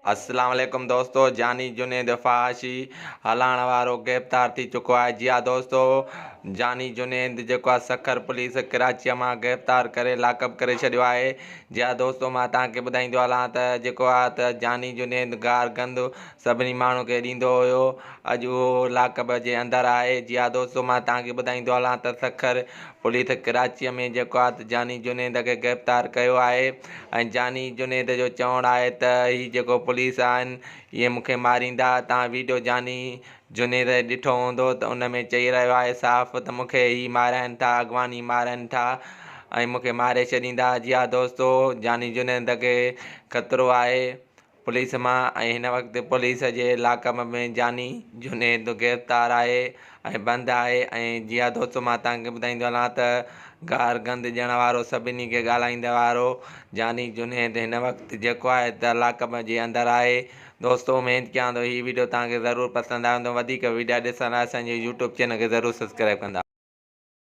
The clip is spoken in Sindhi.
اسلام عليڪم دوستو جاني جنيد فحاشي هلائڻ وارو گرفتار ٿي چڪو آهي جي ها دوستو جاني جنيد جيڪو آهي سکر پوليس ڪراچي مان گرفتار ڪري لاڪ اپ ڪري ڇڏيو آهي جي ها دوستو مان توهان کي ٻڌائيندو هلان ته جيڪو آهي ته جاني جنيد گار گند سڀني ماڻهن کي ڏيندو هيو اڄ اهو لاڪ اپ جي اندر آهي جي ها دوستو مان توهان کي ٻڌائيندو هلان ته سکر پوليس ڪراچي ۾ جيڪو آهي ته جاني جنيد کي گرفتار ڪيو آهي ۽ جاني جنيد جو چوڻ آهي ته هي جيڪو پوليس آهن اهي مون کي ماريندا توهان ويڊيو جاني جنيد جو ڏٺو هوندو ته ان ۾ چئي رهيو آهي صاف ته مون کي هي مارائن ٿا اغواني مارائن ٿا ۽ مون کي ماري ڇڏيندا جي ها دوستو جاني جنيد کي خطرو آهي پوليس مان ۽ هن وقت پوليس جي لاڪ اپ ۾ جاني جنيد گرفتار آهي ۽ بند آهي ۽ جي ها دوستو مان توهان کي ٻڌائيندو هلان ته گار گند ڏيڻ وارو سڀني کي ڳالهائيندي وارو جاني جنيد هن وقت جيڪو آهي ته لاڪ اپ جي اندر آهي دوستو اميد ڪيان ٿو هي ويڊيو توهان کي ضرور پسند آيو هوندو وڌيڪ ويڊيا ڏسڻ لاء اسان جي يوٽيوب چينل کي ضرور سبسڪرائب ڪندا.